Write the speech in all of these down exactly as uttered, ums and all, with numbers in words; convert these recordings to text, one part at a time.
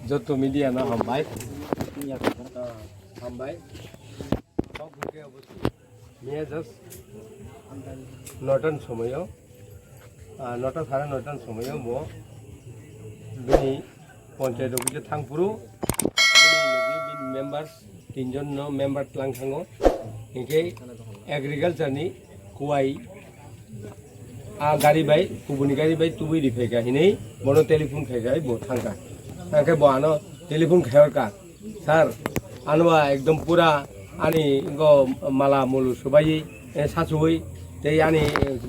Joto media no hambai. Hambai. Miya just notan somoyo, ah, nota sare notan somoyo bo bini panchayat office thangphuru bini logi bini members tinjon no member tlang thango. Hinkhe agriculture ni kuwai a gari bai, kubuni gari bai tubui ri phaikha hinwi bono telephone khaikha bo thangkha. Thangkhe bo ano telephone khaiyorkha, "Sir, ano ba ekdom pura ani go mala mulu subai, eh, sachuwi, tei ani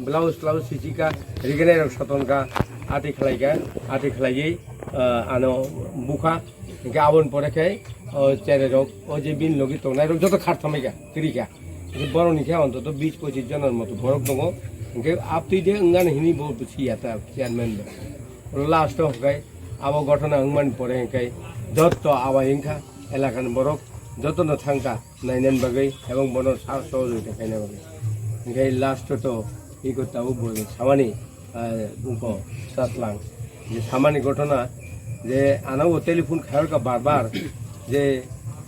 blouse, blouse sichika, rigenai rok sotonka, ati khlaika, ati khlaiwi, eh, ano bukha." Hinkhe aboni pore khe, o, chererok, o je bini logi tongnairok joto khar thomikha, kwrwikha. Hinkhe borokni khe ontoto bis pochis jonor moto borok tongo. Hinkhe aptwi de wngani hinwi bo siya ta chairman bo. Last o hinkhe abo ghotona wngmani pore hinkhe joto abai wngkha elakani borok jotono thangkha nainani bagwi ebong bono sa sohojogita khaina bagwi. Hinkhe last o to iko tabuk bo samani ah, wngkha Saslang. Je samani ghotona, je ano bo telephone khairokha bar bar, je,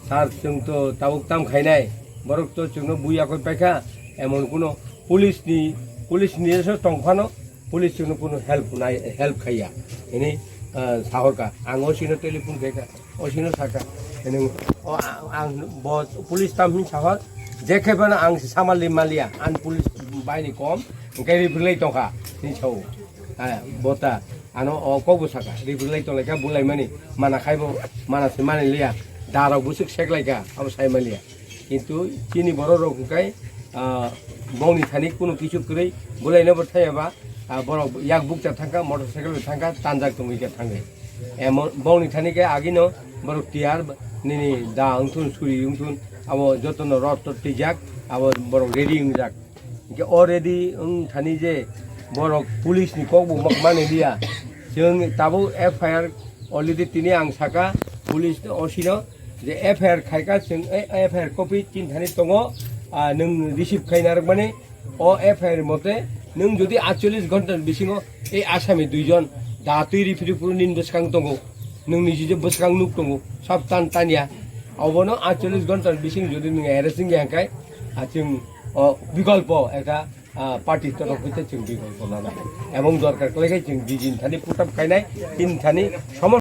"Sir, chwng to tabuk tam khainai, borok to chwngno buya koi paikha, emon kuno police ni, police ni so tongphano, police chwngno kuno help nai, help khaiya," hinwi, ah, sahorkha. Ang o sino telephone khaikha. O sino saka. Ene o a-, ang bo police tam hin sahor. Je khe bana ang samali malia. Ang police bai ni kom. Hingke riprilai tongkha. Ni sao. Ha, bota. Ano o kok bo saka. Riprilai tonglaika bulai mani. Mana khai bo. Mana se mani lia. Darok busuk seklaika. Abo sai malia. Kintu chini borok rok hingkai, ah, bongni thani kunu kisu kwrwi. Bulai no bo thaya ba. Ah, borok yak bukcha thangka. Motorcycle thangka. Tanjak tongwi khe thangwi. Emon bongni thani khe agino borok tiyar nini da wngthun suri wngthun abo jotono rot tot twijak abo borok ready wngjak. Hingke o ready wng thani je borok police ni kok bo mak mani liya. Chwng tabuk F I R already tini ang saka police ni O C no je F I R khaika chwng e F I R copy tin thani tongo, ah, nwng receive khaina rwkmani. O F I R mote nwng jodi aatcholish ghonta ni bisingo ei asami duijon da twi riphi riphu nini bwskang tongo, nwng niji je bwskang nuk tongo, sab tan tanya, obono aatcholish ghonta ni bising jodi nwng arrest wngya hwnkhe, ah, chwng o bikolpo ekta, ah, party torok hwnkhe chwng bikolpo nana. Ebong dorkar khlai khe chwng dui din thani putap khainai, tin thani somosto